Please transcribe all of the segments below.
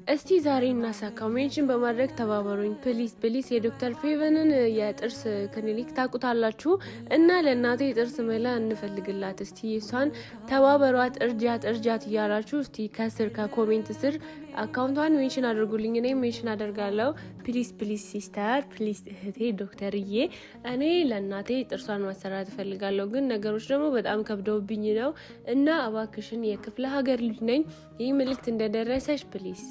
እስቲ ዛሬ እናሳካው። Mention በማድረግ ተባበሩኝ please please። የዶክተር ፌቨንን የጥርስ ክሊኒክ ታውቁታላችሁ እና ለእናቴ የጥርስ መላ እንፈልግላት እስቲ፣ እሷን ተባበሯት፣ እርጃት እርጃት እያላችሁ እስቲ ከስር ከ comment ስር account ቷን mention አድርጉልኝ፣ እኔም mention አደርጋለሁ። Please please sister፣ please እህቴ ዶክተርዬ፣ እኔ ለእናቴ ጥርሷን ማሰራት እፈልጋለሁ፣ ግን ነገሮች ደግሞ በጣም ከብደውብኝ ነው እና እባክሽን የክፍለ ሀገር ልጅ ነኝ። ይህ መልእክት እንደደረሰሽ please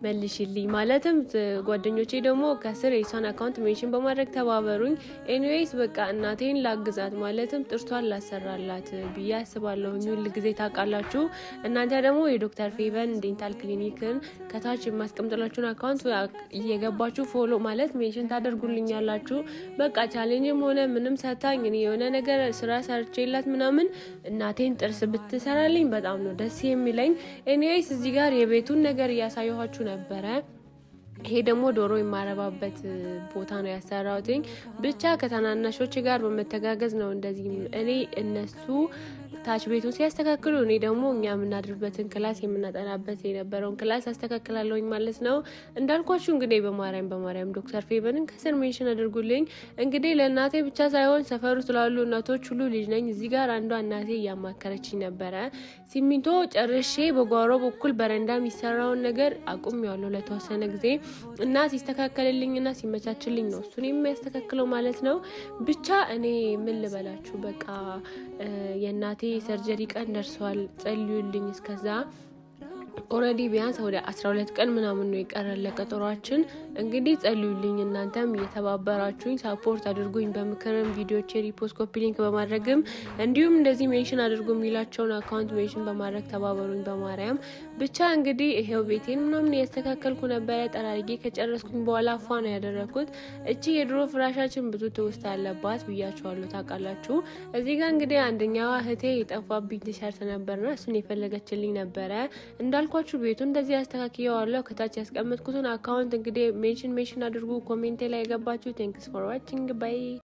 መልሽልኝ። ማለትም ጓደኞቼ ደግሞ ከስር የሷን account mention በማድረግ ተባበሩኝ። Anyways በቃ እናቴን ላግዛት፣ ማለትም ጥርሷን ላሰራላት ብዬ አስባለሁ። ሁል ጊዜ ታውቃላችሁ። እናንተ ደግሞ የዶክተር ፌቨን dental clinic ን ከታች የማስቀምጥላችሁን account እየገባችሁ follow ማለት mention ታደርጉልኛላችሁ። በቃ challenge ም ሆነ ምንም ሰታኝ እኔ የሆነ ነገር ስራ ሰርቼላት ምናምን እናቴን ጥርስ ብትሰራልኝ በጣም ነው ደስ የሚለኝ። Anyways እዚህ ጋር የቤቱን ነገር እያሳየኋችሁ ነበረ። ይሄ ደግሞ ዶሮ የማረባበት ቦታ ነው ያሰራሁትኝ። ብቻ ከታናናሾች ጋር በመተጋገዝ ነው እንደዚህ፣ እኔ እነሱ ታች ቤቱን ሲያስተካክሉ እኔ ደግሞ እኛ የምናድርበትን class፣ የምናጠናበት የነበረውን class አስተካክላለሁኝ ማለት ነው። እንዳልኳችሁ እንግዲህ በማርያም በማርያም ዶክተር ፌቨንን ከስር mention አድርጉልኝ። እንግዲህ ለእናቴ ብቻ ሳይሆን ሰፈሩ ስላሉ እናቶች ሁሉ ልጅ ነኝ። እዚህ ጋር አንዷ እናቴ እያማከረችኝ ነበረ። ሲሚንቶ ጨርሼ በጓሮ በኩል በረንዳ የሚሰራውን ነገር አቁሜዋለሁ ለተወሰነ ጊዜ እና ሲስተካከልልኝና ሲመቻችልኝ ነው እሱን የሚያስተካክለው ማለት ነው። ብቻ እኔ ምን ልበላችሁ፣ በቃ የእናቴ surgery ቀን ደርሷል። ጸልዩልኝ። እስከዛ already ቢያንስ ወደ 12 ቀን ምናምን ነው የቀረን ለቀጠሯችን። እንግዲህ ጸልዩልኝ፣ እናንተም እየተባበራችሁኝ support አድርጉኝ፣ በምክርም ቪዲዮቼ repost copy link በማድረግም እንዲሁም እንደዚህ mention አድርጉ የሚላቸውን account mention በማድረግ ተባበሩኝ በማርያም። ብቻ እንግዲህ ይሄው ቤቴን ምናምን እያስተካከልኩ ነበረ። ጠራርጌ ከጨረስኩኝ በኋላ ፏ ነው ያደረግኩት። እቺ የድሮ ፍራሻችን ብዙ ትውስታ አለባት ብያችኋለሁ፣ ታውቃላችሁ። እዚህ ጋር እንግዲህ አንደኛዋ እህቴ የጠፋብኝ ቲሸርት ነበርና እሱን የፈለገችልኝ ነበረ። እንዳልኳችሁ ቤቱ እንደዚህ አስተካክየዋለሁ። ከታች ያስቀመጥኩትን account እንግዲህ mention mention አድርጉ። Comment ኤ ላይ የገባችሁ thanks for watching, bye።